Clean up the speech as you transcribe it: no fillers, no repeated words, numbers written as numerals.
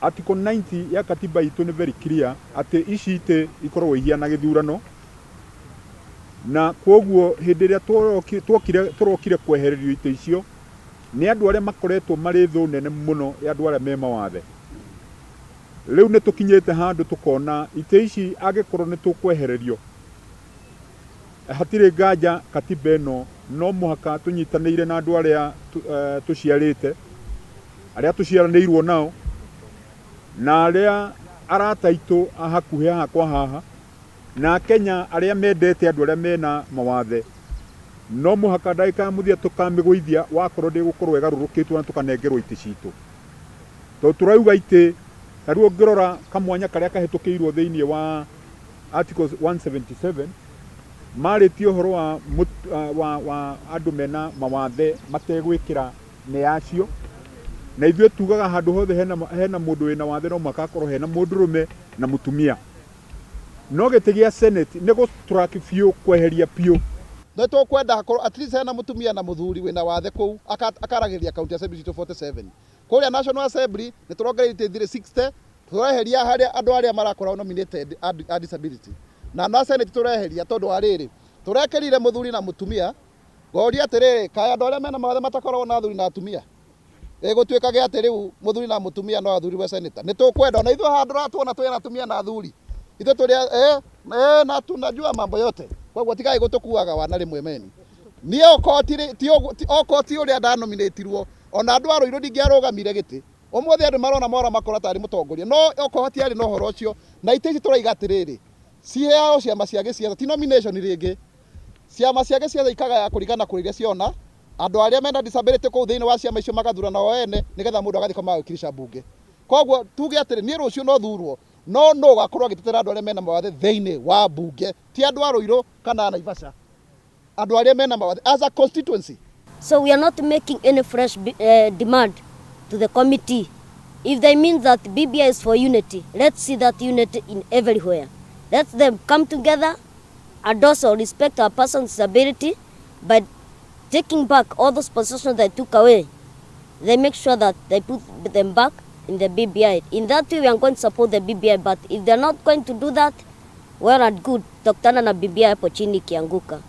Article 90 ya katiba itũ nĩ very clear atĩ ici itĩ ikoragwo ihiana gĩthurano, na kwoguo hĩndĩ ĩrĩa twokire tũrokire kwehererio itĩ icio nĩ andũ arĩa makoretwo marĩ thũ nene mũno ya andũ arĩa me mawathe. Rĩu nĩ tũkinyĩte handũ tũkona itĩ ici angĩkorwo nĩ tũkwehererio, hatirĩ nganja katiba ĩno no mũhaka tũnyitanĩire na andũ arĩa tũciarĩte, arĩa tũciaranĩirwo nao, na arĩa arata aitũ a hakuhĩ haha kwa haha, na Akenya arĩa mendete andũ arĩa mena mawathe. No mũhaka ndagĩka ya mũthia tũkamĩgũithia wakorwo ndĩgũkorwo ĩgarũrũkĩtwo na tũkanengerwo itĩ citũ. Tondũ tũrauga itĩ, ta rĩu ũngĩrora kamwanya karĩa kahĩtũkĩirwo thĩinĩ wa Article 177, marĩtie ũhoro wa, wa, wa andũ mena mawathe mategwĩkĩra nĩ acio. Na ithuĩ tugaga handũ hothe hena, hena mũndũ wĩna wathe no mũhaka hakorwo hena mũndũrũme na mũtumia. No gĩtĩ gĩa Senate nĩ gũ track biũ kweheria biũ. Nĩ tũkwenda hakorwo at least hena mũtumia na mũthuri wĩna wathe kũu akaragĩria county assembly citũ 47. Kũrĩa National Assembly nĩ tũrongereire itĩ 360, tũreheria harĩa andũ arĩa marakorwo nominated a disability. Na na Senate tũreheria tondũ wa rĩrĩ, tũrekĩrire mũthuri na mũtumia, ngoria atĩrĩrĩ, kaĩ andũ arĩa mena mawathe matakoragwo na athuri na atumia? Ĩgũtuĩkage atĩ rĩu mũthuri na mũtumia no athurirwe senator. Nĩ tũkwenda ona ithuĩ haha ndũratuona twĩ na atumia na athuri. Ithuĩ tũrĩ na tunajua mambo yote. Koguo tigai gũtũkuaga wana rĩmwe meni. Niĩ okorwo ti ũrĩa ndanominatirwo, ona andũ a Ruiru ndingĩarũgamire gĩtĩ. Ũmũthĩ andũ marona Mwaura makona tarĩ mũtongoria, no okorwo hatiarĩ na ũhoro ũcio, na itĩ ici tũraiga atĩrĩrĩ, ciheagwo ciama cia gĩciaca, ti nomination rĩngĩ. Ciama cia gĩciaca ikagaya kũringana kũrĩa iria ciona, andũ arĩa mena disability kũu thĩinĩ wa ciama icio magathurana o ene, nĩgetha mũndũ agathiĩ kũmawakilisha mbunge. Koguo tuge atĩrĩ, niĩ rũciũ no thurwo, no nũ ũgakorwo agĩtetera andũ arĩa mena mawathe thĩinĩ wa mbunge, ti andũ a Ruiru kana a Naivasha, andũ arĩa mena mawathe as a constituency. So we are not making any fresh demand to the committee. If they mean that BBI is for unity, let's see that unity in everywhere. Let them come together and also respect our person's disability by taking back all those positions they took away. They make sure that they put them back in the BBI. In that way, we are going to support the BBI, but if they're not going to do that, well and good, tutakutana na BBI hapo chini ikianguka.